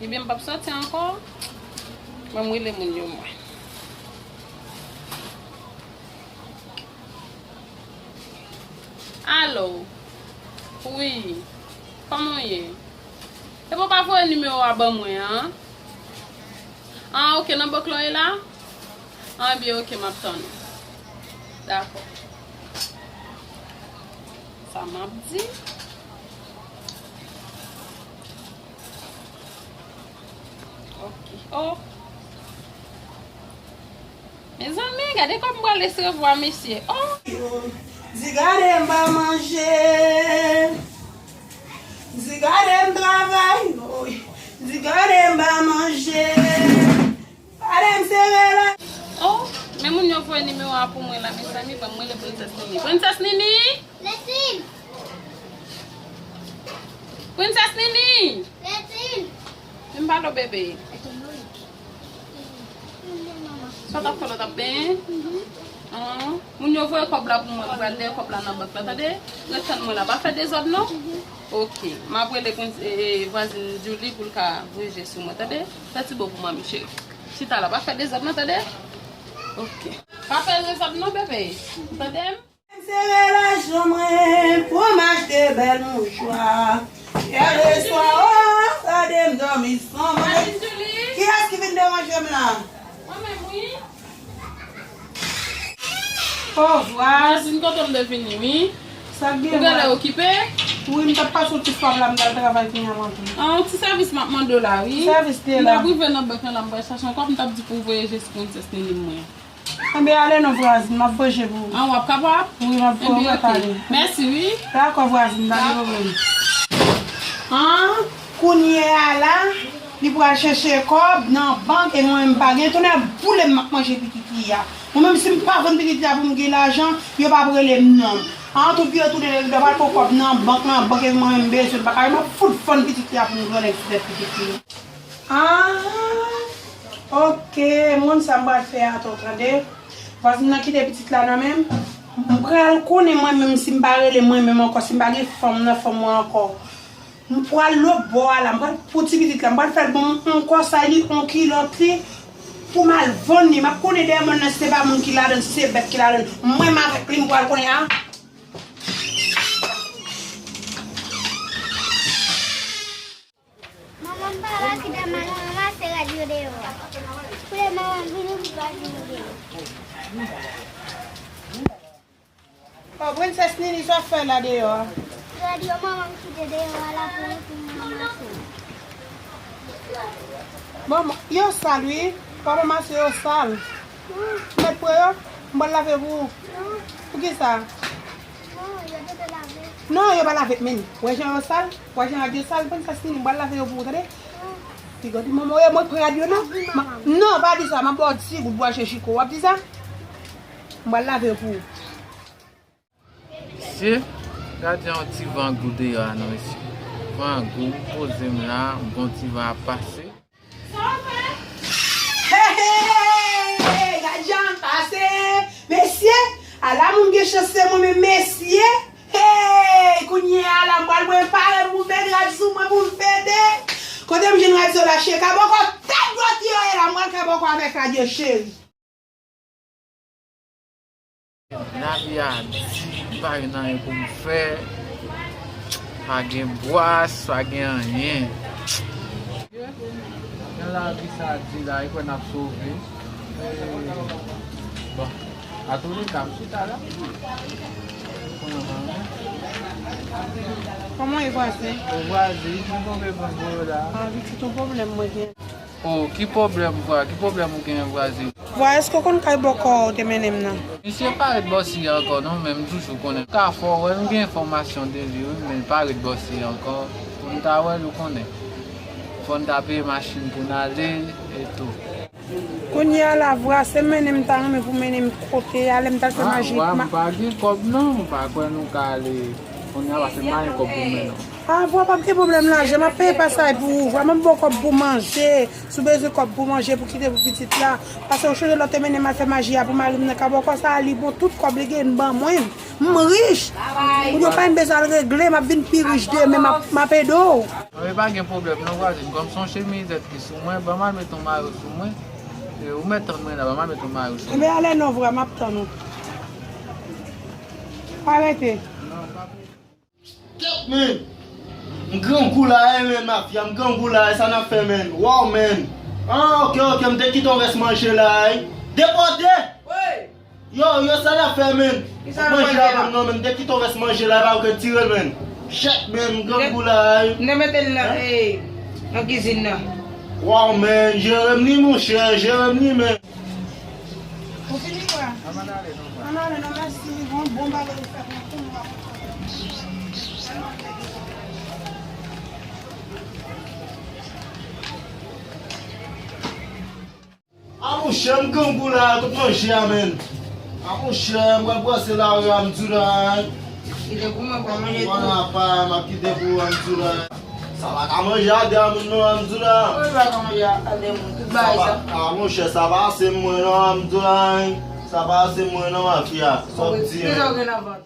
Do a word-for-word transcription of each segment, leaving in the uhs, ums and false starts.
Ebyen, m p ap sòti ankò. Ban m rele moun yo, mwen. Alo. Wi. Kòman w ye? Epi w pa voye nimewo a ban mwen an? Ah, ok, nan bank lan w ye la? Ah, ebyen, ok, m ap tann ou. Dakò. Sa m ap di? Ok. Oh. Mezanmi, gade kòm m pral resevwa mesye. Oh. Di gade m pa manje. Di gade m travay. Oy. Di gade m pa manje. Gade m sere la. Oh, men moun yo voye nimewo a pou mwen la, mezanmi, ban m rele Princess Nini. Princess Nini! Princess Nini! Vin pale w, bebe. Sa w t ap fè la, w t ap benyen? Moun yo voye kòb la pou mwen, m pral dèyè kòb la nan bank la, tande? Ret tann mwen la, pa fè dezòd non. Ok, m ap rele Prince, e, e, vwazin Julie pou l ka voye je sou mwen, tande? Fè ti bo pou manmi cheri. Chita la, pa fè dezòd non, tande? Ok. Pa fè dezòd non, bebe. Tande m? Sere lajan mwen pou m achte bèl mouchwa. Yè le swa, oh, gade m dòmi san manje. Kiyès ki vin deranje m la? Mwen menm, wi. Oh, vwazin, kote m te vini, wi. Sa k gen? Ou genlè okipe? Wi, m t ap pase yon ti swab la, m t al travay kounye a maten. Ah, yon ti sèvis m ap mande w la, wi. Sèvis te la. M t ap rive nan bank lan la, m pral chache yon kòb, m t ap di pou w voye je sou Princess Nini mwen. Enben, ale non, vwazin, m ap voye je pou ou. An, w ap kapab? Wi, m ap voye, w ap ale. Mèsi, wi. Dakò, vwazin, pa gen pwoblèm. An, kounye a la, li pral chèche kòb nan bank, e mwen menm m pa gen. Tonnè boule m, m ap manje pitit li a. Mwen menm, si m pa vann pitit li a pou m gen lajan, yo p ap rele m non. An, tout vire tounen, yo pral pran kòb nan bank, nan bank, e mwen menm m bezwen l, m pa ka, m ap fout vann pitit li a pou m grangèt sou tèt pitit li. Ah, ok, moun sa m pral fè a tou, tande. Vwazin nan kite pitit la nan men m. M pral konnen mwen menm si m pa rele mwen menm ankò, si m pa gen fanm nan fanm mwen ankò. M pral lòt bò a la, m pral pou ti pitit la, m pral fè l ban m yon kòsay li, yon kilòt li, pou m al vann li. M ap konnen dèyè mòn nan si se pa moun ki ladan l, si se bèt ki ladan l. Mwen menm avèk li, m pral konnen a. Manman m pa la, kite m al ranmase rad yo deyò a. Kounye a manman m vini pou l al vini deyò. Oh, Princess Nini, sa w fè la deyò a? Rad yo manman m kite deyò a la pou, pou m ranmase. Bon, yo sal, wi. Pa ranmase yo sal. Mèt pran yo, m pral lave pou ou. Poukisa? Non, yo pa lave, men wè jan yo sal, wè jan rad yo sal, Princess Nini, m pral lave yo pou ou, tande? Piga di manman w, mwen pran rad yo non. Non, pa di sa, m ap ba w di goud bwache chiko, w ap di sa? M pral lave yo pou ou. Mesye, gade yon ti van gou deyò a non, mesye. Van gou, m poze m la, m gon ti van ap pase. Hey, hey, gad jan l pase. Mesye, ala moun gen chans se mwen menm, mesye. Hey, kounye a la, m pral mwen pare m pou met rad sou mwen pou m fete. Kote m jwenn rad sa la, cheri? Kabòkò tèt dwat yo ye la, m pral kabòkò avèk rad yo, cheri. Lavi a di, pa gen anyen pou m fè. Pa gen bwas, pa gen anyen. Jan lavi sa di la, e kwè n ap sove. E, bon, atouleka, m chita la. Kòman e vwazen? O vwazen, ki pwoblèm mwen voye la? A, pitit, yon pwoblèm mwen gen. Oh, ki pwoblèm, vwa? Ki pwoblèm ou genyen, vwazen? Vwa, èske w konn kay bòkò w te mennen m nan? Misye pa ret bò si ankò non, men m toujou konnen. Ka fè w wè, m gen enfòmasyon de li, wi, men l pa ret bò si ankò. Pou m ta wè l, ou konnen. Fò n ta peye machin pou n ale, e tou. Kounye a la, vwa, se mennen m ta renmen pou mennen m kote a, lè m ta fè majik. Ah, vwa, m pa gen kòb non, m pa kwè nou ka ale. Kounye a, paske m pa gen kòb pou m mennen w. Ah, vwa, p ap gen pwoblèm lajan, m ap peye pasaj pou ou, vwa, m ap ba w kòb pou manje, si w bezwen kòb pou manje, pou kite pou pitit la. Paske w chonje lè w te mennen m al fè maji a pou mari m nan Kabòkò, sa a li bon, tout kòb li gen ban mwen. M rich. Moun yo pa menm bezwen al regle, m ap vin pi rich demen, m ap, m ap ede w. Non, e pa gen pwoblèm non, vwazin, kòm se yon chemizèt ki sou mwen, ban m al met yon mayo sou mwen. E, ou mèt tann mwen la, ban m al met yon mayo sou mwen. Enben, ale non, vwa, m ap tann ou. Pa rete. Kèt, men! M grangou la, e, men, mafya, m grangou la, e, sa n ap fè, men? Waw, men! Ah, oke, oke, m te kite yon rès manje la, e. Depòte! Wi! Yo, yo, sa n ap fè, men? Manje a ban m non, men, m te kite yon rès manje la, e pa ou k retire l, men. Chèt, men, m grangou la, e. M te mete l nan, e, nan kizin nan. Waw, men, jere m li, monchè, jere m li, men. Ou fini, frè? Ann ale non, frè. Ann ale non, mèsi. Bon, bon bagay ou fè pou nou, pou nou. A monchè, m grangou la, tout manje a, men. A monchè, m pral brase lari a, m di w la. Kite pou mwen, pou manje tou. Mwen apa, m ap kite pou ou, m di w la. Sa pa ka manje atè a moun non, m di w la. Wi, pa ka manje atè moun, tout bagay sa. A monchè, sa pa ase mwen non, m di w la. Sa pa ase mwen non, mafya. Sa w di, kisa w gen nan vant ou?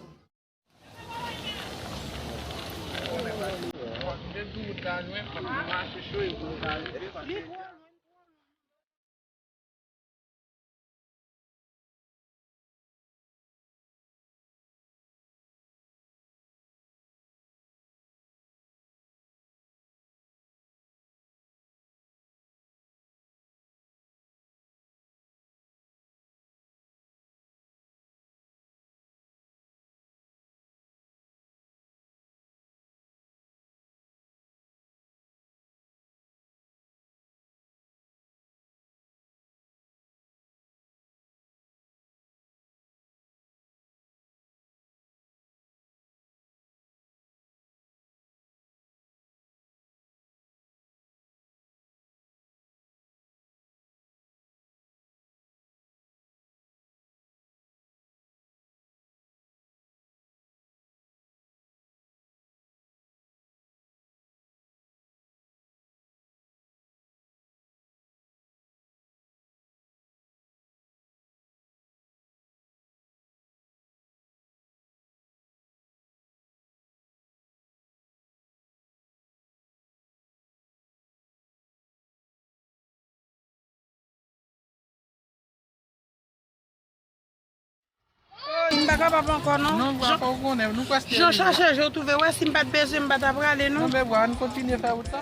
Oh, m pa kapab ankò non. Non, vwa, pa w konnen, nou prèske rive. Jan chache je w twouve, wè si m pa t bezwen, m pa t ap prale non. Non, men vwa, ann kontinye fè wout la.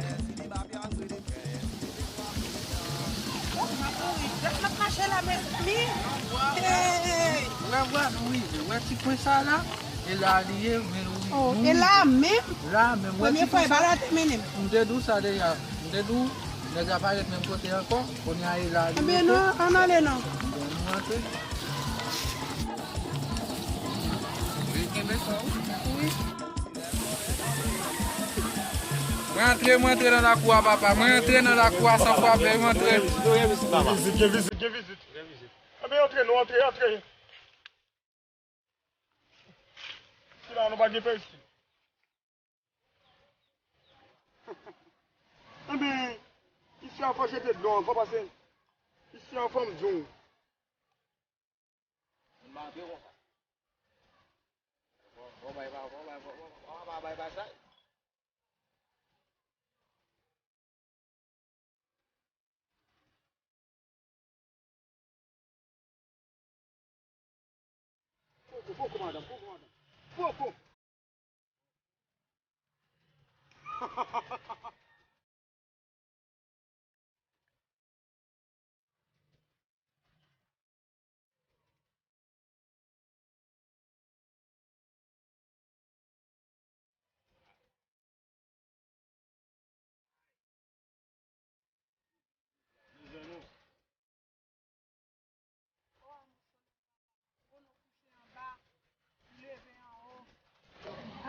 Oh, m ap mouri. Dèt m ap mache la, mezanmi. Hey! Vwa, vwa, nou rive. Wè ti kwen sa la? E la li ye, men nou, oh, nou e la menm? La menm, wè. Premye fwa e pa la te mennen m. M te di w sa deja. M te di w, nèg la parèt menm kote ankò. Kounye a e la li rete. Enben non, ann ale non. Bon, nou antre. Wi, kenbe sa, wi. Wi. Mwen antre, mwen antre nan lakou a, papa. Mwen antre nan lakou a san fwa ven, mwen antre. Gen vizit, gen vizit, gen vizit. Gen vizit. Enben, antre, nou antre, antre. Sila nou pa gen pèsi. Enben, isi a fò jete dlo ankò, paske isi a fò m di w. Moun pa antre konsa. Bon, bon, bay pa, bon, bay, bon, bon, bon, pa bay pa sa. Poko, poko, madanm, poko, madanm. Poko.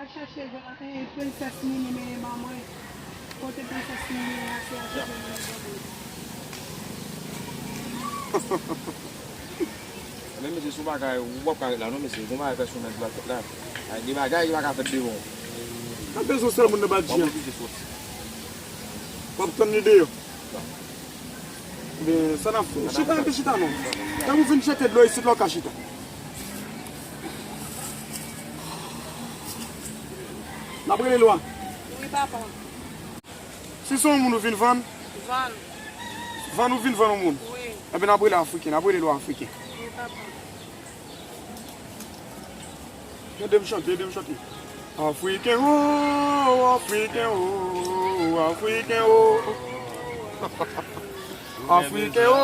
Al chache, eh, Prensès Mimi, men ban mwen. Kote Prensès Mimi a, se al chache Mimi ban mwen. Men mesye, sou bagay, ou p ap ka ret la non, mesye. Gon bagay pèsonèl ki pral fèt la. Ay, gen bagay ki pa ka fèt devan w. N ap bezwen sèl moun nan ba G a. W ap tann li deyò. Ebyen, sa n ap fè? Chita, antre chita non. Tann ou vin jete dlo isit la, w ka chita. N ap rele lwa. Wi, papa. Si se yon moun ou vin vann? Vann. Vann ou vin vann yon moun? Wi. Ebyen, n ap rele afriken, n ap rele lwa afriken. Wi, papa. Ede m chante, ede m chante. Afriken o, afriken o, afriken o. Afriken o,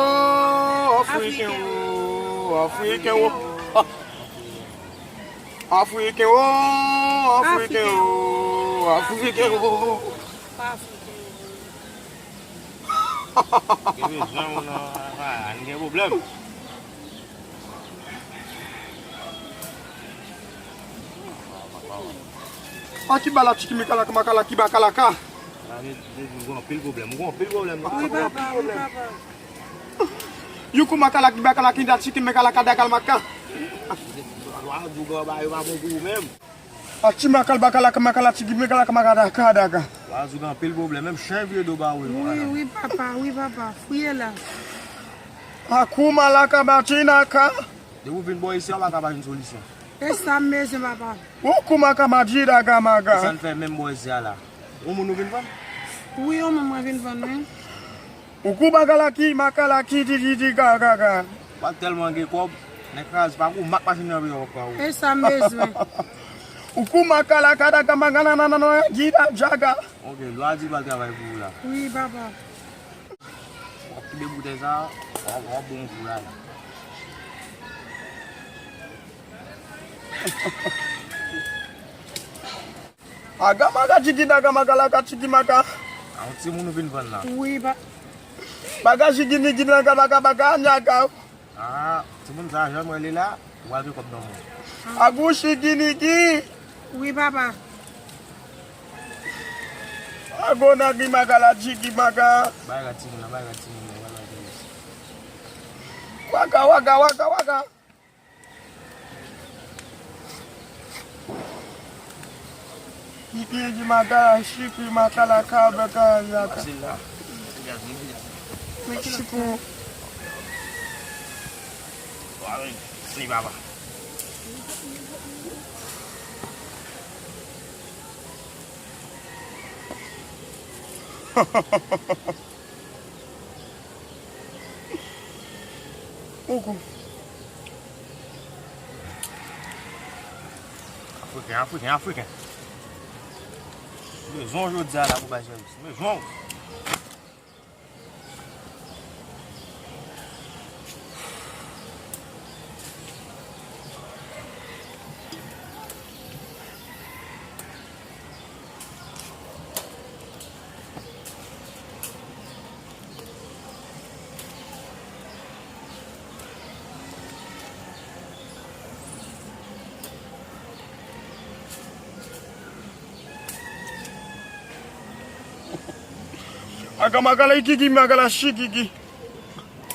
afriken o, afriken o. Afriken o, afriken o, afriken o. Gen bezwen moun nan, a, n gen pwoblèm. A ki bala tchiki mi kalaka makala ki ba kalaka. Ou gen anpil pwoblèm, ou gen anpil pwoblèm. Wi, papa, wi, papa. Yuku makala ki ba kalaka inda tchiki mi kalaka dagal maka. Lwa di w gen anba yo pa bon pou ou menm. A ti makal bakala makala tigi makala makala kadaga. Wazou gen anpil pwoblèm, menm chen vye do ba ou. Wi, wi, papa, wi, papa. Fouye la. Akou malaka batinaka. Depi w vin bò isi a, w pa ka pa jwenn solisyon. E sa m bezwen, papa. Ou kou maka maji daga maga. Sa n fè menm bò isi a la. Ou moun ou vin vann? Wi, ou moun mwen vin vann, wi. Ou kou bakala ki makala ki di di di ga ga ga. W ap tèlman gen kòb, nèg kraz pa kou mak machin nan vire w ap pa ou. E sa m bezwen. Ou kou makala kada ga maga nan nan nan nan gida jaga. Ok, lwa di l pral travay pou ou la. Wi, papa. W ap kite boutèy sa, w ap, w ap bon pou la la. Aga maga jigi daga maga laga jigi maga. A yon timoun ou vin vann la. Wi, ba. Baga jigi nigi naga baga baga nyaga. A, timoun sa janm wè li la, ou al gen kòb nan men. Agou jigi nigi. Wi, papa. Ago nagi maga la jigi maga. Bay rad timoun nan, bay rad timoun nan, bay rad timoun nan. Waga, waga, waga, waga. Ipi di makala, chipi makala, kaba kanyaka. Fasil la. Chipo. Ni baba. Ou kou. Afriken, afriken, afriken. Bezwen w jodi a la pou bay sèvis. Bezwen w. Aga magala ikiki magala shikiki.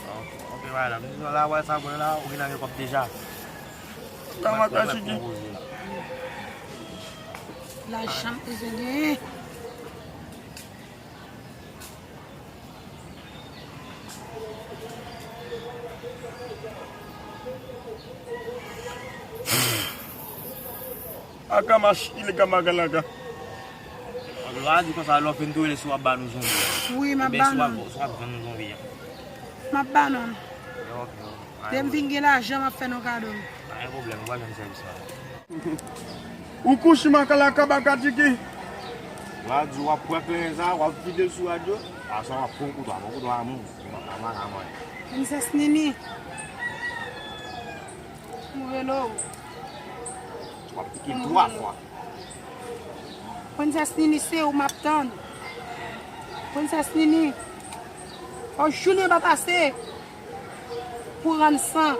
Ok, ok, wala. Mwen la wè sa mwen la, ou gen nan gen kòb deja. Aga magala shiki. Lajan m bezwen genyen. Aga mash ilega magalaga. Lwa di konsa lè w fin touye li si w ap ba nou zonbi a. Wi, m ap ba nou. Oubyen si w ap, si w ap vann nou zonbi a. M ap ba nou. Ok, ok. Lè m vin gen lajan, m ap fè nou kado. Pa gen pwoblèm, ou pral jwenn sèvis la. Ou kouchi makalaka bakatiki. Lwa di w ap pran kleren sa, w ap vide l sou rad yo. Aswè w ap pran kouto a, pran kouto a moun. Mwen pa ka manyen. Princess Nini. M rele w. W ap pike twa fwa. Princess Nini, se ou m ap tann. Princess Nini. Yon jounen pa pase pou rann san.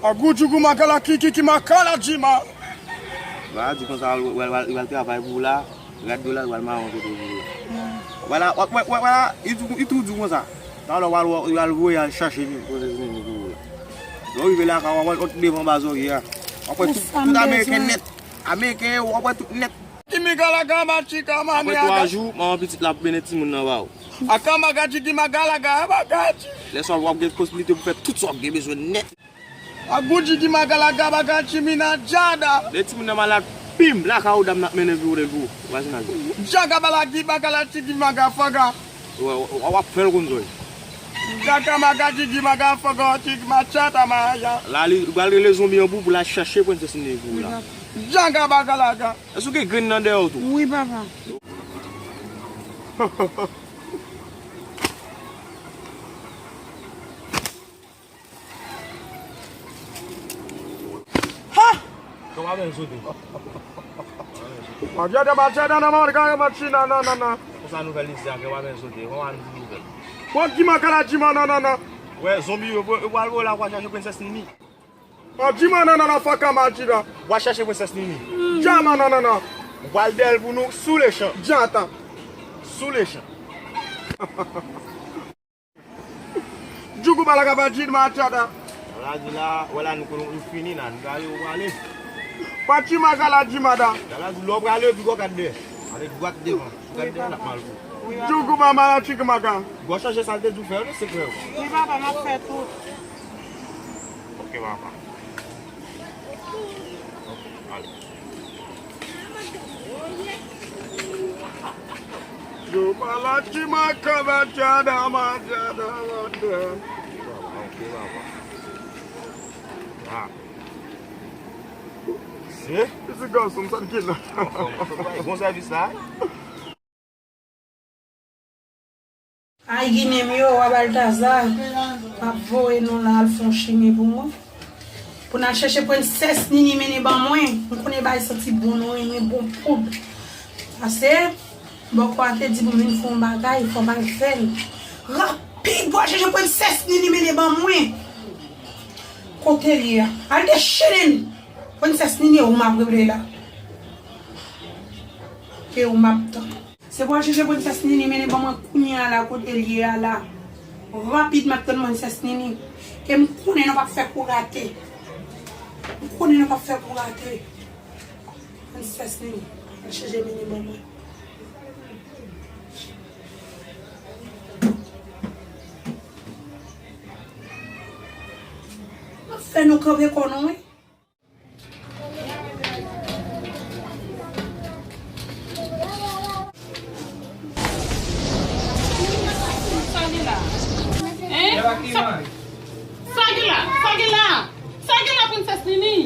Agou djougou makala kiki ki makala djima. Wala, di konsa, wè, wè, wè, wè, travay pou ou la. Rad yo la, wè, mawon kote pou ou la. Wala, wè, wè, wè, wala, li tou, li tou di konsa. Talè, wè, wè, wè, voye al chache vin, poze vin pou ou la. Lè w rive la, wè, wè, wè, tout devan ba zòrye a. Wè, tout, tout ameriken nèt. Ameriken yo, wè, tout nèt. Kimika la kama chika mami. Apre twa jou, manman pitit la ap mennen timoun nan ba ou. Akama gachi kimaka la kama gachi. Lè sa w ap gen posibilite pou fè tout sa w ap gen bezwen nèt. Aguchi kimaka la kama gachi mina jada. Lè timoun nan malad, pim, lakay ou dam nan ap mennen pou ou, pou ou. Vwazinaj ou. Jaka bala kimaka la chi kimaka faka. W ap fè l konn zòy. Jaka maka chi kimaka faka chi kimachata maya. La li pral rele zonbi an pou, pou l al chache prensès Nini pou ou la. Jaka baka laka. Èske w gen grenn nan dèyè w tou? Wi, papa. Ha! Kè w pa bèl sote. Machina, machina, nan, nan, nan. Konsa nouvèl isi a, kè w pa bèl sote. Kòman nou di nouvèl? Bon, dima kala dima, nan, nan, nan. Wè, zonbi yo, yo pral voye la pou al chache prensès Nini. An djima nanana faka majida. W a chache prensès Nini. Djama nanana. W al dèyè l pou nou sou lechan. Djata. Sou lechan. Djoukou bala kaba djid machada. Wala di la, wala nou konnen nou fini la, nou gade ou prale. Pati magala djimada. Wala di lè w prale, pi gò gad dèyè. Avèk dwat devan. Gad dèyè l ap mal pou. Djoukou mama la chik maga. Gò chache sa l te di w fè yo, se klè. Wi papa, m ap fè tout. Ok, papa. Ok, ale. Yo, malachi, makaba, jada, majada, mada. Ok, papa. Ah. Se? Se gason, sa l gen la. Bon sèvis la. Ay, Ginen m yo, wa Baltaza, m ap voye nou la al fè yon chimen pou mwen. Pou n al chèche prensès Nini mennen ban mwen. M konnen bagay santi bon, nou renmen bon poud. Pase, bòkò a te di pou m vin fè yon bagay, fò m al fè l. Rapid, pou al chèche prensès Nini mennen ban mwen. Kote l ye a? Al dechire l. Prensès Nini, ou m ap rele la. E ou m ap tann. Se pou al chèche prensès Nini mennen ban mwen kounye a la kote l ye a la. Rapid m ap tann prensès Nini. E m konnen nou p ap fè kou rate. M konnen nou p ap fè kou rate. Prensès Nini, al chèche mennen ban mwen. M ap fè nou kanpe kò nou wi. Sa gen la? Hein? Sa, sa gen la? Sa gen la? Sa gen la, Prensès Nini?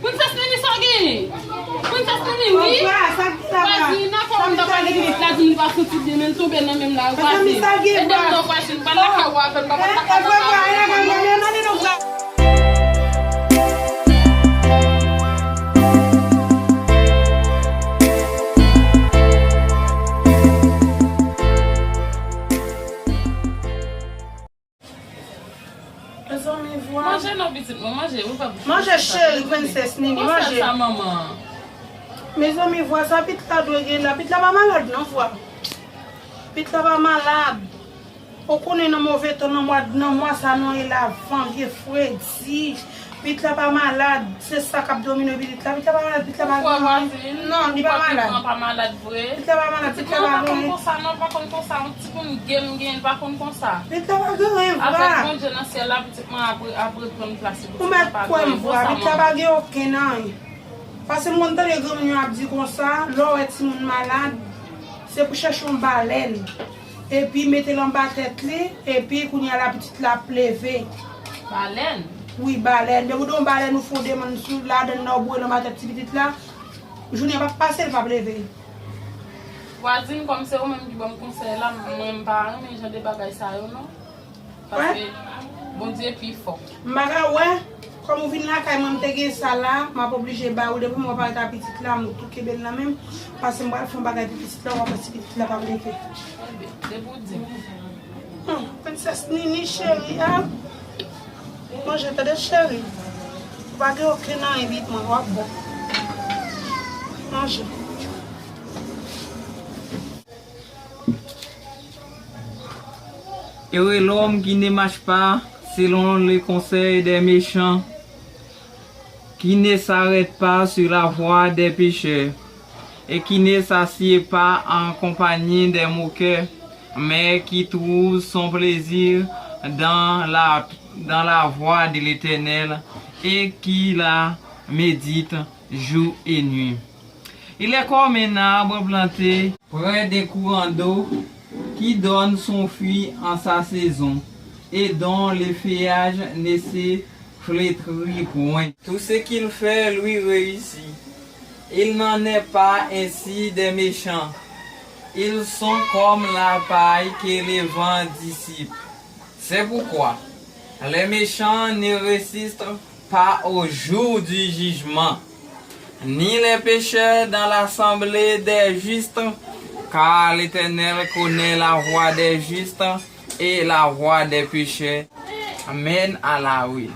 Prensès Nini, sa gen? Prensès Nini, wi. Vwazin, nan kòman m ta pale pitit la, di m li pa santi byen, men l tonbe nan men m la, vwazin. Ede m non, vwazin, m pa lakay ou avè l, m pa konn lakay ou avè l. Mezanmi, vwa. Manje non, pitit mwen, manje. Ou pa bouche. Manje, cheri, prensès Nini, manje. Sa, manman. Mezanmi, vwa sa, pit la dwe gen la. Pit la pa malad, non, vwa. Pit la pa malad. Ou konnen nan move tan, nan mwa, nan mwa sa, nou ye la, van, vye fredi. Pit la pa malad. Se sa k ap domine pitit la. Pit la pa malad, pit la pa gen anyen. Non, li pa malad. Pit la pa malad, pit la pa gen anyen. Pitit mwen pa konn konsa, non, pa konn konsa. Yon timoun gen, gen, pa konn konsa. Pit la pa gen anyen, vwa. Avèk Bondye nan syèl la, pitit mwen ap, ap reprann plas li. Ou mèt kwè m, vwa. Pit la pa gen okenn anyen. Paske m konn tande granmoun yo ap di konsa, lè w wè timoun malad, se pou chèche yon balèn. Epi mete l anba tèt li, epi kounye a la pitit la ap leve. Balèn? Wi, balèn. Depi w gen yon balèn ou fè yon demann sou ladann nan, ou boure l anba tèt ti pitit la, jounen p ap pase, l p ap leve. Vwazin, kòm se ou menm ki ban m konsèy la, mwen m pa renmen jan de bagay sa yo, non. Paske Bondye pi fò. M pa ka wè. Kòm ou vin lakay mwen, m te gen sa la, m ap oblije ba ou. Depi mwen pa rete a pitit la, m tou kenbe l nan men m. Paske m pral fè yon bagay pou pitit la, w ap wè si pitit la p ap leve. Depi w di m. Hmm, Princess Nini, cheri, a. Manje, tande, cheri. Ou pa gen okenn anyen, bib mwen, w ap bon. Manje. Heureux l'homme qui ne marche pas selon les conseils des méchants, qui ne s'arrête pas sur la voie des pécheurs, et qui ne s'assied pas en compagnie des moqueurs, mais qui trouve son plaisir dans la, dans la voie de l'Éternel, et qui la médite jour et nuit. Il est comme un arbre planté près d'un courant d'eau qui donne son fruit en sa saison et dont le feuillage ne se flétrit point. Tout ce qu'il fait lui réussit. Il n'en est pas ainsi des méchants. Ils sont comme la paille que le vent dissipe. C'est pourquoi les méchants ne résistent pas au jour du jugement, ni les pécheurs dans l'assemblée des justes, car l'Éternel connaît la voie des justes et la voie des pécheurs mène à la ruine.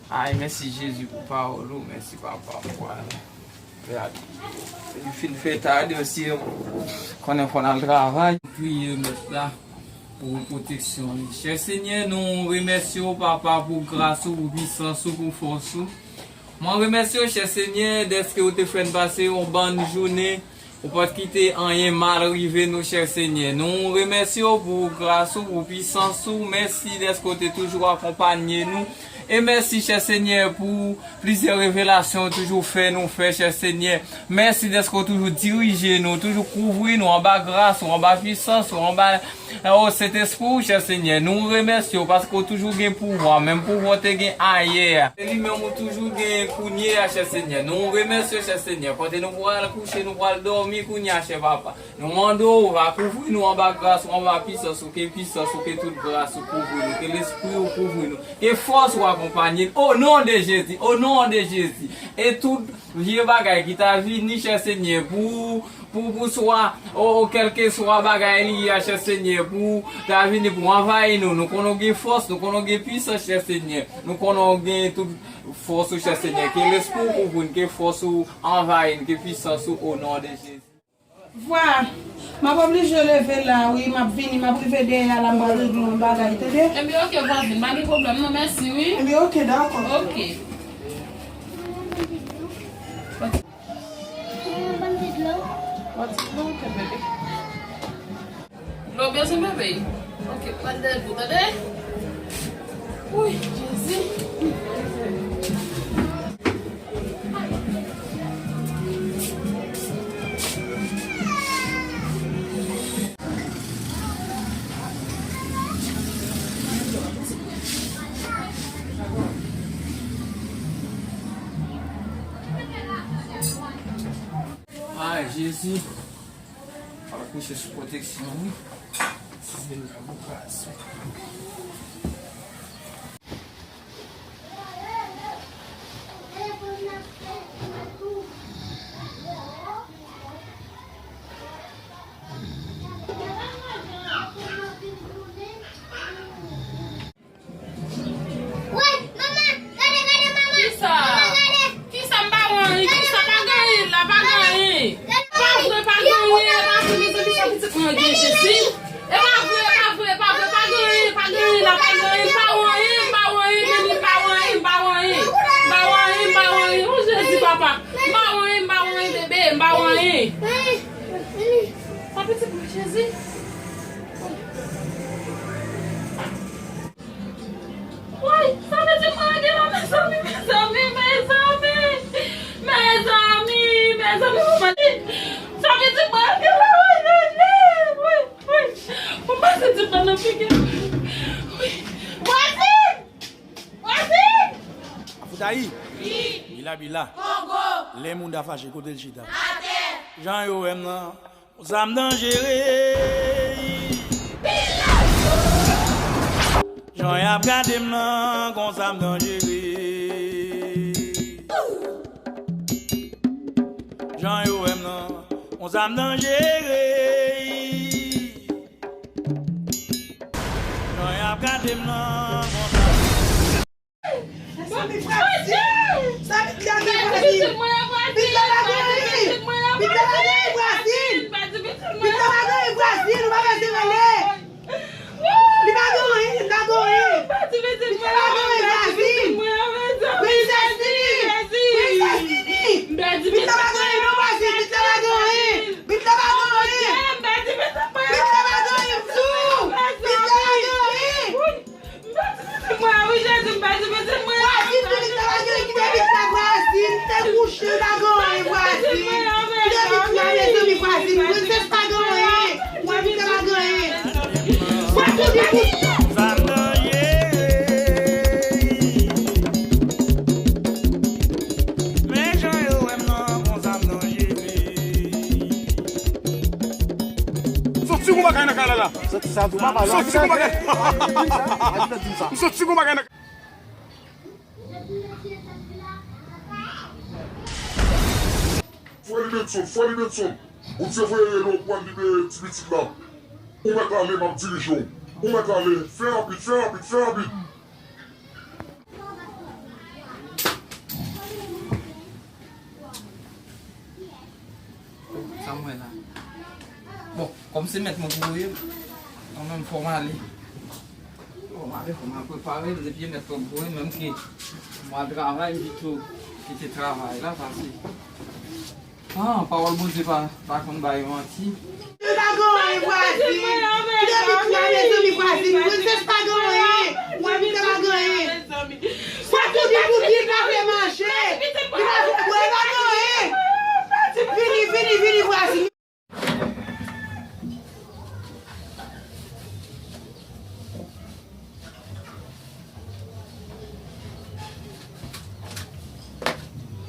Ay, mèsi Jezi pou pawòl ou, mèsi Papa pou pawòl ou. Li fin fè tade osi, konnen fò n al travay. Priye Mèt la pou pwoteksyon li. Chè Senyè, nou remèsye w, Papa, pou gras ou, pou pisans ou, pou fòs ou. Mwen remèsye w, chè Senyè, dèske ou te fè n pase yon bòn jounen. Ou pa t kite anyen mal rive nou, chè Senyè. Nou remèsye w pou gras ou, pou pisans ou. Mèsi dèske w te toujou akonpanye nou. E mèsi, chè Senyè, pou plizyè revelasyon w toujou fè nou fè, chè Senyè. Mèsi dèske w toujou dirije nou, toujou kouvri nou anba gras ou, anba pisans ou, anba, o, Sentespri w, chè Senyè. Nou remèsye w paske w toujou gen pouvwa, menm pouvwa w te gen ayè a. Se li menm ou toujou gen kounye a, chè Senyè. Nou remèsye w, chè Senyè. Kote nou pral kouche, nou pral dòmi kounye a, chè Papa. Nou mande w, va kouvri nou anba gras ou, anba pisans ou, ke pisans ou, ke tout gras ou kouvri nou, ke lespri ou kouvri nou, ke fòs ou akonpanye n, o non de Jezi, o non de Jezi. E tout vye bagay ki ta vini, chè Senyè, pou, pou, pou swa, o, o, kèlkeswa bagay li ye a, chè Senyè, pou ta vini pou anvayi nou, nou konnen w gen fòs, nou konnen w gen pisans, chè Senyè. Nou konnen w gen tout fòs ou, chè Senyè. Ke lespri ou kouvri n, ke fòs ou anvayi n, ke pisans ou, o non de Jezi. Vwa, m ap oblije leve la, wi, m ap vini, m ap rive dèyè a la, m pral regle yon bagay, tande? Ebyen, oke, vwazin, pa gen pwoblèm, non, mèsi, wi. Ebyen, oke, dakò. Oke. Dlo bezwen bebe. Oke, pran de dlo, tande? Wi, Jezi. Ay, Jezi. Fò l kouche sou pwoteksyon, wi. Size l la pou kraze. Woy, manman, gade, gade, manman. Kisa? Manman, gade. Kisa? M pa wè anyen. Kisa? Pa gen anyen la, pa gen anyen. Pa vre, pa gen anyen, pa vre, mezanmi, sa pitit mwen gen, Jezi. E pa vre, e pa vre, e pa vre, pa gen anyen, pa gen anyen la, pa gen anyen, m pa wè anyen, m pa wè anyen, Nini, m pa wè anyen, m pa wè anyen. M pa wè anyen, m pa wè anyen. O Jezi, papa. M pa wè anyen, m pa wè anyen, bebe, m pa wè anyen. Sa pitit mwen, Jezi. Woy, sa pitit mwen gen la, mezanmi, mezanmi, mezanmi. Mezanmi, mezanmi, manman. Sa pitit mwen gen la, woy, woy, woy, woy. Manman, se ti pa nan figi. Woy. Vwazin! Vwazin! Afoutayi! Wi! Bila bila! Kongo! Lè moun ta fache, kote l chita? Atè! Jan yo wè m nan, konsa m danjere! Bila! Jan y ap gade m nan, konsa m danjere. Jan yo wè m nan, konsa m danjere. Jan y ap gade m nan, konsa. Mezanmi, Brazil! Sa vit la gen Brazil! Vit la pa gen anyen! Vit la pa gen anyen Brazil! Vit la pa gen anyen Brazil! Ou pa bezwen rele! Li pa gen anyen, li pa gen anyen! Vit la pa gen anyen Brazil! Princess Nini! Princess Nini! Vit la pa gen anyen non Brazil! Vit la pa gen anyen! Vit la pa gen anyen! Vit la pa gen anyen, m di w! Vit la pa gen anyen! M pèdi pitit mwen an wi Jezi, m pèdi pitit mwen an. Vwazin, pitit la pa gen, kite pitit la vwazin, te kouche, pa gen anyen vwazin. Kite pitit la mezanmi vwazin, princess pa gen anyen. Wè pitit la pa gen anyen. Wè tout di pou Men jan yo wè m nan, konsa m danjere. Soti gon bagay nan kay la la. Soti sa tou papa. Soti gon bagay. Soti gon bagay nan Frè li Benson, frè li Benson. Bondye voye rele w pou al libere ti pitit la. Ou mèt ale, m ap dirije w. Ou mèt ale, fè rapid, fè rapid, fè rapid. Sa m wè la? Bon, kòm se mèt mwen ki voye m, mwen menm fò m ale. Fò m ale, fò m al prepare m, depi e mèt mwen ki voye m, menm ke mwen al travay, m pito kite travay la, pase. Ah, pawòl Bondye pa, pa konn bay manti. Yo pa gen anyen vwazin. Kite pitit la mezanmi vwazin. Princess pa gen anyen. Wè pitit la pa gen anyen. Sa tou di pou di l pa vle manje. Li pa vle bwè, pa gen anyen. Vini, vini, vini vwazin.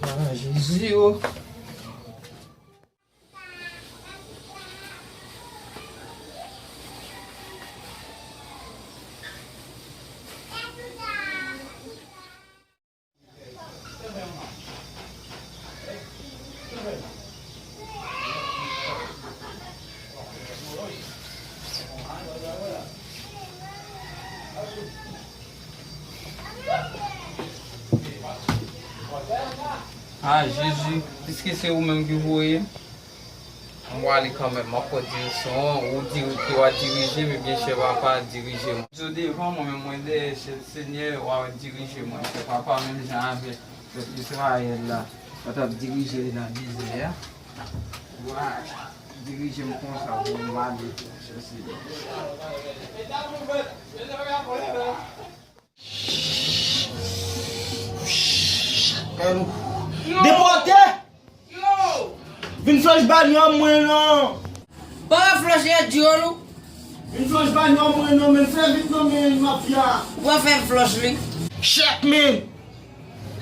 Ah, Jezi, oh. Ah, Jezi, piske se ou menm ki voye m, m prale kanmenm, m ap pran direksyon an, ou diri-, ou a dirije m, ebyen, chè papa, dirije m. Yo devan mwen, men mwen dèyè, chè Senyè, w a dirije mwen, chè papa, menm jan avèk pèp Izrayèl la, w t ap dirije l nan dezè a. W a dirije m konsa pou m ale, chè Senyè. Depòte! Vin flòch banyo an mwen non. Pa fè flòch rèd dyòl ou. Vin flòch banyo an mwen non, men fè vit non, men m ap fè a. Ou pa fè flòch li. Chèk, men.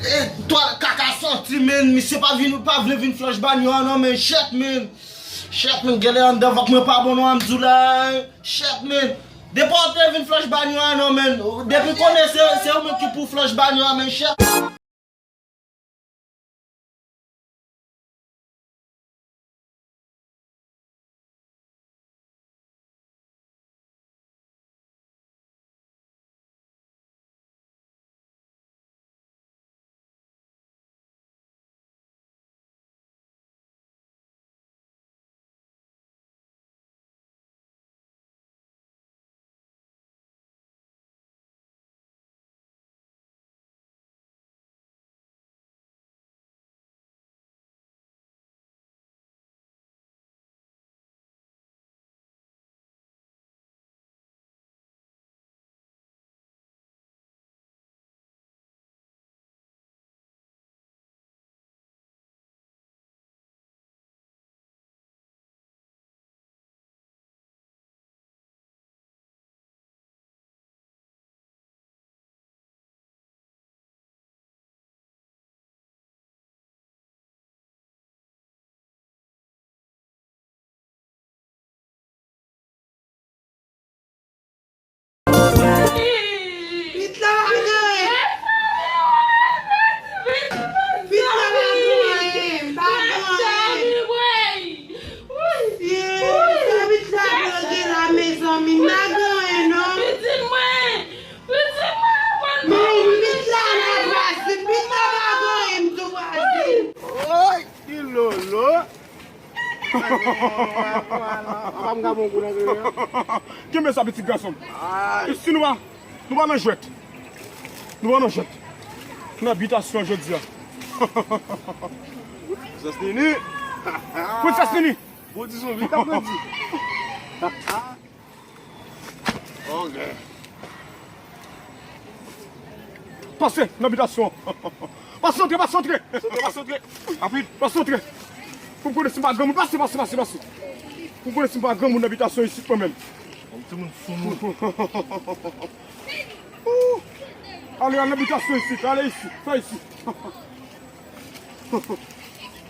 E, twal kaka sòti, men. Misye pa vin, pa vle vin flòch banyo an non, men chèk, men. Chèk, men, genlè anndan vant mwen pa bon non, an m di w la. Chèk, men. Depòte vin flòch banyo an non, men. Depi konnen se, se ou menm ki pou flòch banyo an, men chèk. Papa m ka bon kou nan griyen. Kenbe sa, pitit gason m. Isi nou pa, nou pa nan jwèt. Nou pa nan jwèt. Nan bitasyon jodi a. Princess Nini. Princess Nini. Bon, di son vi, ka pran di. Ok. Pase nan bitasyon. Pase antre, pase antre. Pase antre, pase antre. Rapid. Pase antre. Pou m konnen si m pa granmoun. Pase, pase, pase, pase. Pou m konnen si m pa granmoun nan bitasyon isit mwen menm. Yon timoun sou moun. Ou. Ale, ale nan bitasyon isit. Ale isit. Fè isit.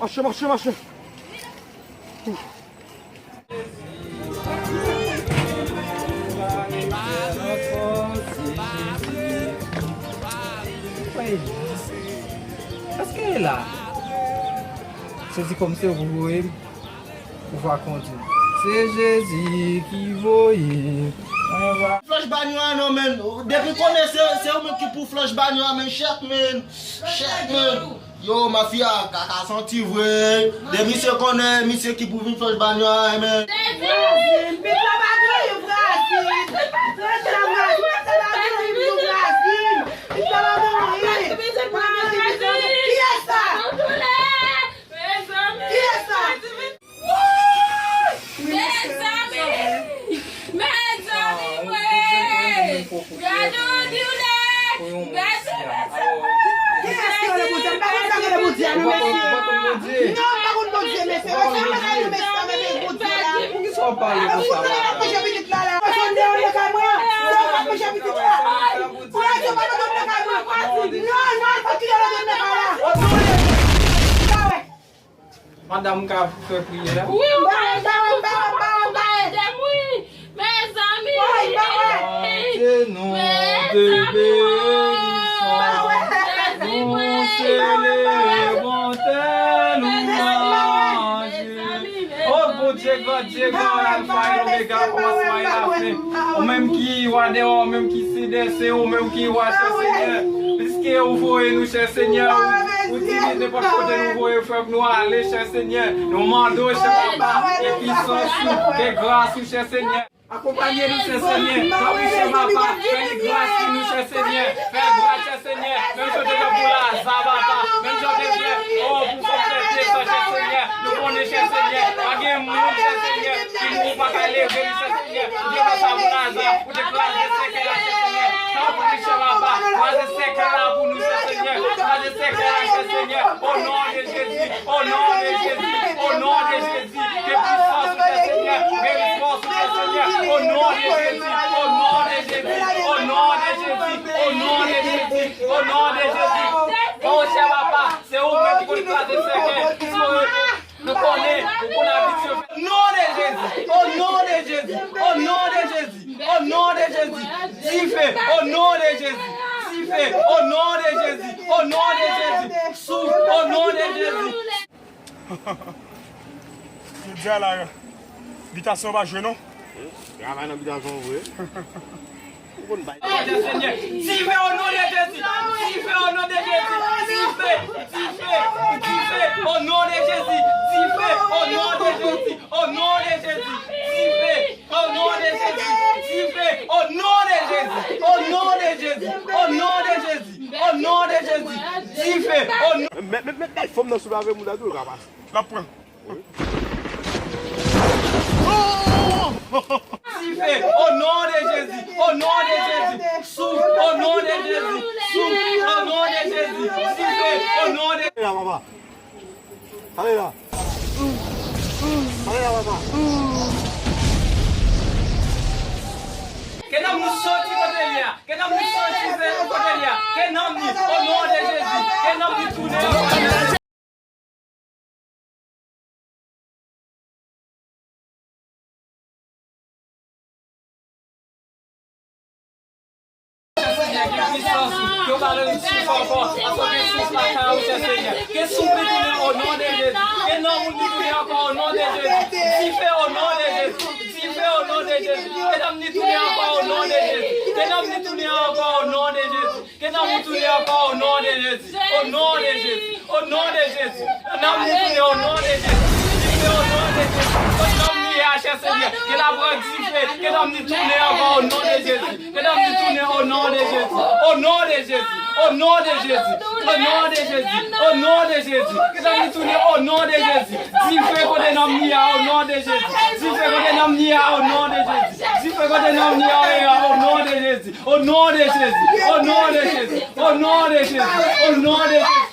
Mache, mache, mache. Èske e la? Sezi kòm se ou pou voye m, ou va kondi m. Se Jezi ki voye m, mwen va. Flanch banyo a non, men. Depi konnen se, se ou menm ki pou flanch banyo a, men. Chèk, men. Chèk, men. Yo, mafya, kaka santi vre. De misye konnen, misye ki pou vin flanch banyo a, men. Vrazin, pito pa dwe Vrazin. Rete nan Vrazin, rete nan Vrazin, pito pa mouri. Kiyès sa? Kiyès sa? Mezanmi! Mezanmi, mwen! Gade yon diwlè! Gade, mezanmi! Kiyès ki rele Bondye? M pa konn sa ki rele Bondye a, non, mesye. Non, m pa konn Bondye, mesye. Mesye, m pa konn Bondye la. Poukisa w pale konsa la? Bondye la, m ap manje pitit la, la. Bondye, Bondye, kay mwen. Bondye, m ap manje pitit la. Bondye, pa nan Bondye, kay mwen. Non, non, fò ki rele Bondye, kay la. Madanm ka fè priyè a? Wi, ou ka ede m, ou ka ede m, wi. Mezanmi. Mezanmi. Mezanmi. Mezanmi. Oh, Bondye gran, Dye gran, Alfa e Omega, kòmansman e lafen. Ou menm ki wa dèyè, ou menm ki sidè, se ou menm ki wa, chè Senyè. Piske ou voye nou, chè Senyè, ou, ou di nenpòt kote nou voye frè nou ale, chè Senyè. Nou mande w, chè Papa, ke pisans ou, ke gras ou, chè Senyè. Akonpanye nou, chè Senyè. Tanpri, chè Papa, fè gras pou nou, chè Senyè. Fè gras, chè Senyè. Menm jan w te fè pou Laza, Papa. Menm jan w te fè, oh, pou fòk fè desan, chè Senyè. Nou konnen, chè Senyè, pa gen moun, chè Senyè, ki mouri pa ka leve li, chè Senyè. Ou te fè sa pou Laza, ou te kraze sèkèy la, chè Senyè. Tanpri, chè Papa, kraze sèkèy la pou nou, chè Senyè. Kraze sèkèy la, chè Senyè. O non de Jezi, o non de Jezi, o non de Jezi. Ke pisans ou, chè Senyè. Ke fòs ou, chè Senyè. O non de Jezi, o non de Jezi, o non de Jezi, o non de Jezi, o non de Jezi. O chè Papa, se ou menm ki konn kraze sèkèy. Piske nou konnen, ou konn abitye fè. Non de Jezi, o non de Jezi, o non de Jezi, o non de Jezi. Dife, o non de Jezi. Dife, o non de Jezi, o non de Jezi. Souf, o non de Jezi. Jodi a la, bitasyon pa jwe non. Travay nan bitasyon vre. Ou konn bay. Senyè, dife o non de Jezi. Dife o non de Jezi. Dife, dife, dife o non de Jezi. Dife o non de Jezi. O non de Jezi. Dife o non de Jezi. Dife o non de Jezi. O non de Jezi. O non de Jezi. O non de Jezi. Dife o non. Met, met, met bay fanm nan soulave moun la tou, yo ka pase. L ap pran. Dife, o non de Jezi, o non de Jezi, souf, o non de Jezi, souf, o non de Jezi, dife, o non de. Ale la, papa. Ale la. Ale la, papa. Ke nanm nou soti kote li a. Ke nanm nou soti kote li a. Ke nanm ni, o non de Jezi. Ke nanm ni tounen. Senyè, gen pisans ou, ke w ba nou souf ankò, paske gen souf lakay ou, chè Senyè. Ke souf li tounen o non de Jezi. Ke nanm ou li tounen ankò o non de Jezi. Dife o non de Jezi. Dife o non de Jezi. Ke nanm ni tounen ankò o non de Jezi. Ke nanm ni tounen ankò o non de Jezi. Ke nanm ou tounen ankò o non de Jezi. O non de Jezi. O non de Jezi. Nanm ou tounen o non de Jezi. Dife o non de Kote nonm li ye a, chè Senyè, ke l ap pran dife, ke nonm li tounen ankò, o non de Jezi. Ke nonm li tounen, o non de Jezi. O non de Jezi. O non de Jezi. O non de Jezi. O non de Jezi. Ke nonm li tounen, o non de Jezi. Dife kote nonm li a, o non de Jezi. Dife kote nonm li a, o non de Jezi. Dife kote nonm li a, o non de Jezi. O non de Jezi. O non de Jezi. O non de Jezi. O non de Jezi.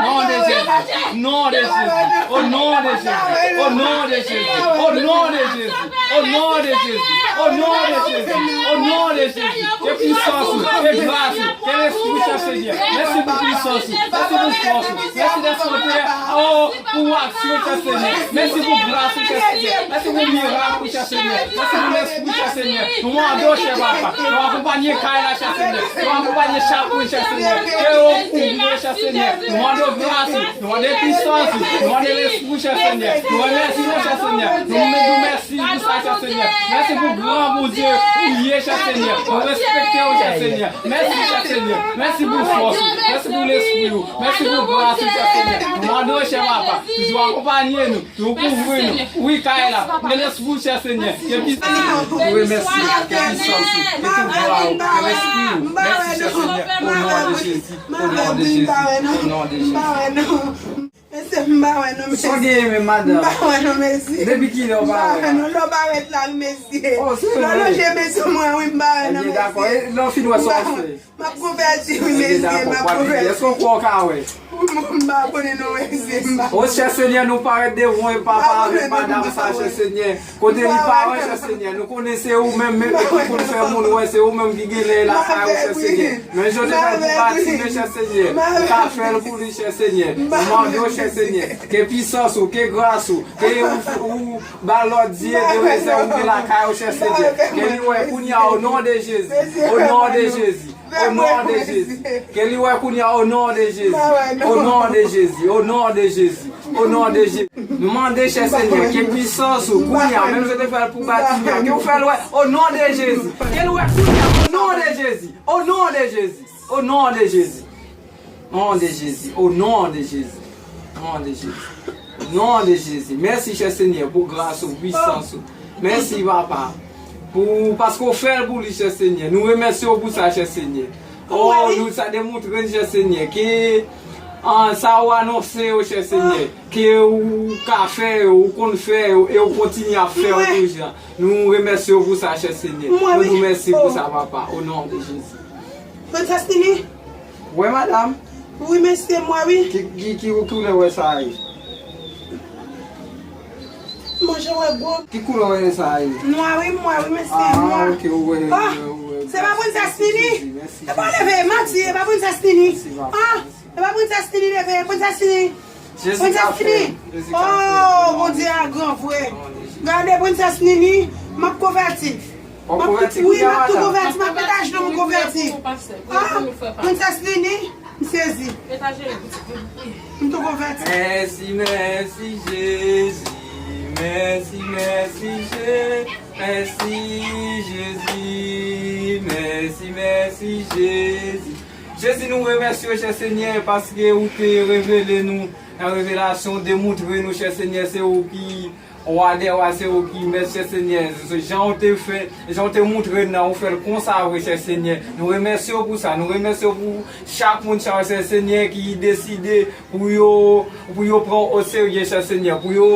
Non de Jezi. Non de Jezi. O non de Jezi. O non de Jezi. O non de Jezi. O non de Jezi. O non de Jezi. O non de Jezi. Ke pisans ou, ke gras ou, ke lespri, chè Senyè. Mèsi pou pisans ou. Mèsi pou fòs ou. Mèsi dèske w te, o, pou aksyon, chè Senyè. Mèsi pou gras ou, chè Senyè. Mèsi pou mirak ou, chè Senyè. Mèsi pou lespri, chè Senyè. Nou mande w, chè Papa. Nou akonpanye kay la, chè Senyè. Nou akonpanye chak moun, chè Senyè. Ke w kouvri yo, chè Senyè. Nou mande w gras ou. Nou mande pisans ou. Nou mande lespri, chè Senyè. Nou remèsye w, chè Senyè. Nou di w mèsi pou sa, chè Senyè. Mèsi pou gran Bondye ou ye, chè Senyè. Nou respekte w, chè Senyè. Mèsi, chè Senyè. Mèsi pou fòs ou. Mèsi pou lespri ou. Mèsi pou gras ou, chè Senyè. Nou mande w, chè Papa. Toujou akonpanye nou. Nou kouvri nou. Wi, kay la. Men lespri, chè Senyè. Ke pi. Nou remèsye. Ke pisans ou. Ke tout glwa ou. Ke lespri ou. Mèsi, chè Senyè. O non de Jezi. O non de Jezi. O non de Jezi. Mesye, m pa wè non, mesye. Sa w genyen menm, madanm? M pa wè non, mesye. Depi kilè w pa wè? M pa wè non, lè w parèt la, wi, mesye. O, se vre? Lè w lonje men sou mwen, wi, m pa wè non, mesye. Ebyen, dakò. E lè w fin wè sa w fè? M ap konvèti, wi, mesye, m ap konvèti. Èske w kwè w ka wè? M pa konnen non, mesye, m pa konnen. O, chè Senyè, nou parèt devan w, papa, avèk madanm sa, chè Senyè. Kote li pa wè, chè Senyè, nou konnen se ou menm, menm ki konn fè moun wè, se ou menm ki gen lè lakay ou, chè Senyè. Men jan w te fè l pou Batime, chè Senyè, ou ka fè l pou li, chè Senyè. Nou mande w, chè Senyè, ke pisans ou, ke gras ou, ke ou, ou ba lòd de rezèv ou gen lakay ou, chè Senyè. Ke li wè kounye a, o non de Jezi, o non de Jezi. O non de Jezi. Ke li wè kounye a, o non de Jezi. O non de Jezi. O non de Jezi. O non de Jezi. Nou mande, chè Senyè, ke pisans ou kounye a, menm jan w te fè l pou Batime, ke w fè l wè, o non de Jezi. Ke l wè kounye a, o non de Jezi. O non de Jezi. O non de Jezi. Non de Jezi. O non de Jezi. Non de Jezi. Non de Jezi. Mèsi, chè Senyè, pou gras ou, pwisans ou. Mèsi, papa. Pou, paske w fè l pou li, chè Senyè. Nou remèsye w pou sa, chè Senyè. O, nou, sa demontre n, chè Senyè, ke, ah, sa ou anonse yo, chè Senyè, ke ou ka fè yo, ou konn fè yo, e ou kontinye ap fè yo toujou. Nou remèsye w pou sa, chè Senyè. Nou di w mèsi pou sa, papa, o non de Jezi. Princess Nini? Wi, madanm. Wi, mesye, m wè, wi. Ki, ki, ki, ki koulè wè sa ye? Manje wè gwo. Ki koulè wè sa ye? Nwa, wi, m wè, wi, mesye, nwa. Ah, ok, ou wè, ou wè, ou wè. Se pa Princess Nini? Mèsi, Jezi. E pa leve, manti, e pa Princess Nini. Mèsi, papa. Ah, e pa Princess Nini leve, Princess Nini. Jezi ka fè. Jezi ka fè. Oh, Bondye a gran vre. Gade, Princess Nini, m ap konvèti. W ap konvèti kounye a, madanm? Wi, m ap tou konvèti, m ap pete jenou m konvèti. Ah, Princess Nini, m sezi. M tou konvèti. Mèsi, mèsi, Jezi. Mèsi, mèsi, Je-, mèsi, Jezi. Mèsi, mèsi, Jezi. Jezi, nou remèsye w, chè Senyè, paske ou te revele nou nan revelasyon, demontre nou, chè Senyè, se ou ki Wa dè wa, se ou ki mèt, chè Senyè. Jan w te fè, jan w te montre n nan, ou fè l konsa vre, chè Senyè. Nou remèsye w pou sa. Nou remèsye w pou chak moun sa yo, chè Senyè, ki deside pou yo, pou yo pran w oserye, chè Senyè, pou yo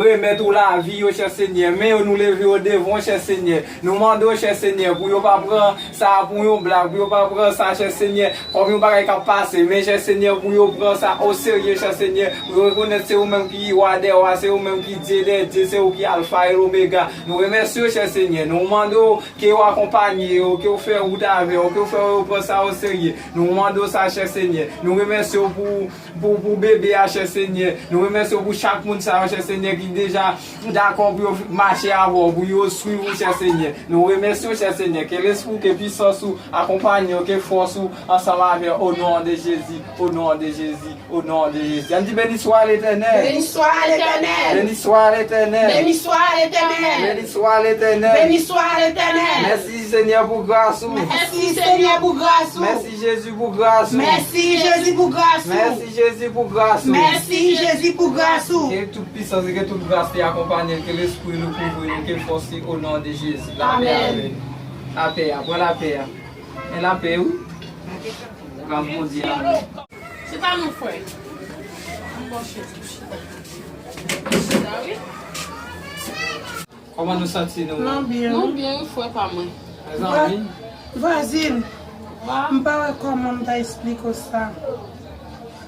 remèt ou lavi yo, chè Senyè. Men yo, nou leve yo devan w, chè Senyè. Nou mande w, chè Senyè, pou yo pa pran sa pou yon blag, pou yo pa pran sa, chè Senyè, kòm yon bagay k ap pase. Men, chè Senyè, pou yo pran sa oserye, chè Senyè, pou yo rekonèt se ou menm ki Wa dè wa, se ou menm ki Dye dè dye, se ou ki Alfa e Omega. Nou remèsye w, chè Senyè. Nou mande w ke w akonpanye yo, ke w fè wout avè yo, ke w fè yo pran sa oserye. Nou mande w sa, chè Senyè. Nou remèsye w pou pou, pou bebe a, chè Senyè. Nou remèsye w pou chak moun sa yo, chè Senyè, ki deja dakò pou yo mache avè w, pou yo swiv ou, chè Senyè. Nou remèsye w, chè Senyè. Ke lespri w, ke pwisans ou akonpanye w, ke fòs ou ansanm avè w, o non de Jezi, o non de Jezi, o non de Jezi. Ann di, Béni soit l'Éternel. Béni soit l'Éternel. Béni soit Etènèl. Béni soit l'Éternel. Béni soit l'Éternel. Béni soit l'Éternel. Mèsi, Senyè, pou gras ou. Mèsi, Senyè, pou gras ou. Mèsi, Jezi, pou gras ou. Mèsi, Jezi, pou gras ou. Mèsi, Jezi, pou gras ou. Mèsi, Jezi, pou gras ou. Ke tout pisans e ke tout gras te akonpanye l, ke Lespri l kouvri nou, ke fòs li, o non de Jezi. Lapè avè nou. Lapè a, pran lapè a. Men lapè, wi. Gras Bondye a. Chita non, frè. Ann bò chèz ou chita. Chita, wi. Kòman nou santi nou? Nou byen. Nou byen, wi, frè pa mwen. Mezanmi. Vwazin, m pa wè kòman m ta esplike w sa.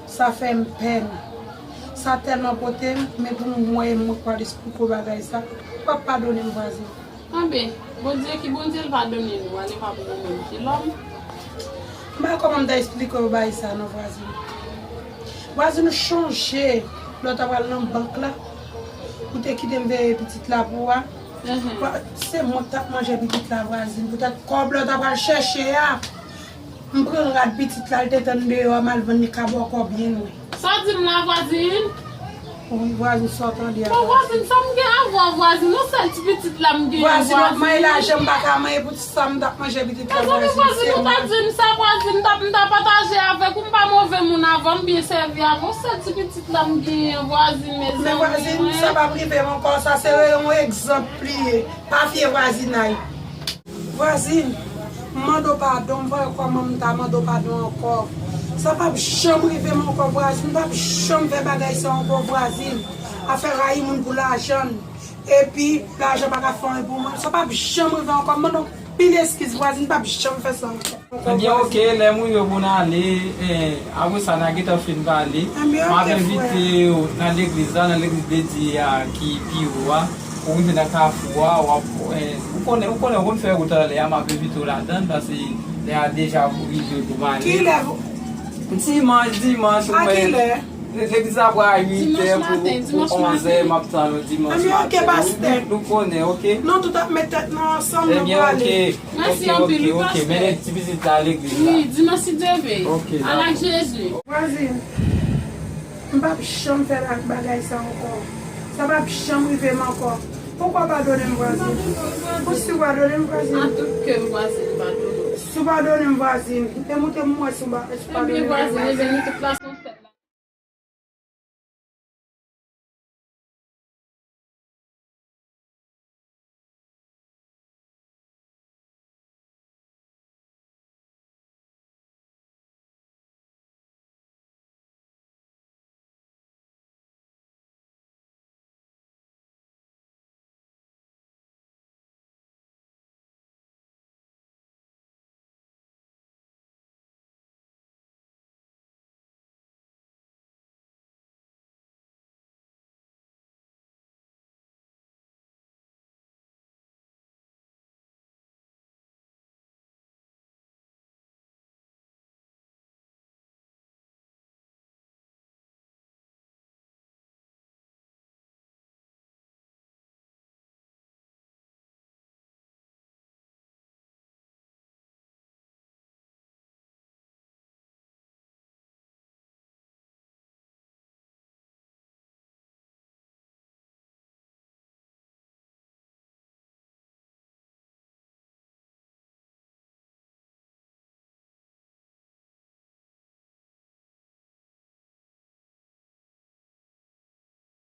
Sa fè m pèn. Sa tèlman pote m, men pou mwen, mwen pral esplike w bagay sa. Ou p ap padone m, vwazin. Anben, Bondye ki Bondye, l padone nou, ale pa pou nou menm ki lòm. M pa wè kòman m ta esplike w bagay sa non, vwazin. Vwazin, ou chonje lè w ta pral nan bank la, ou te kite m veye pitit la pou ou a. Mhm. Vwa-, se mwen k t ap manje pitit la, vwazin. Poutèt kòb lè w ta pral chèche a, m pran rad pitit la, l te tann deyò a, m al vann li ka bò kò byen lwen. Sa w di m la, vwazin? Wi, vwazin, sa w tande a, vwazin. Bon, vwazin, sa m gen avè w, vwazin? Yon sèl ti pitit la m genyen, vwazin. Vwazin, w ap manyen lajan, m pa ka manyen pou ti sa m t ap manje pitit la, vwazin. Mezanmi, vwazin, ou pa di m sa, vwazin, m t ap, m t ap pataje avèk ou, m pa move moun avè w, m byen sèvi avè w. Yon sèl ti pitit la m genyen, vwazin, mezanmi. Men vwazin, sa p ap rive m ankò, sa se yon egzanp li ye. Pa fye vwazinay. Vwazin, m mande w padon, m pa wè kòman m ta mande w padon ankò. Sa p ap janm rive m ankò, vwazin, m p ap janm fè bagay sa ankò, vwazin. Afè rayi moun pou lajan l. Epi, lajan pa ka fè anyen pou mwen. Sa p ap janm rive ankò, m mande w anpil eskiz, vwazin, m p ap janm fè sa ankò. Ebyen, oke, lè m rive pou n ale, eh, apre sa, n a gentan fin pale. M ap envite w nan legliz la, nan legliz dedye a ki pi wo a. Ou rive nan kafou a, w ap, eh, ou konnen, ou konnen, ou konn fè wout anlè a, m ap envite w ladan l, paske lè a deja rive pou m ale. Kilè? Dimanch, dimanch, ou wè. A kilè? Legliz la pral uit è pou, pou onz è, m ap tann ou dimanch maten. Anben, oke, pastè. Nou konnen, oke? Nou tout ap met tèt nou ansanm, nou prale. Ebyen, oke. Mèsi anpil, wi, pastè. Oke, oke, oke. Mennen ti pitit la legliz la. Wi, dimanch si Dye vle. Oke, dakò. Al ak Jezi. Vwazin, m p ap janm fè la, bagay sa ankò. Sa p ap janm rive m ankò. Poukwa w padone m, vwazin? Poukisa w padone m, vwazin? A tout kè m, vwazin, m padone w. Si w padone m, vwazin, demontre m wè si w pa, si w padone m, vwazin. Ebyen, vwazin, ebyen, nou tout la.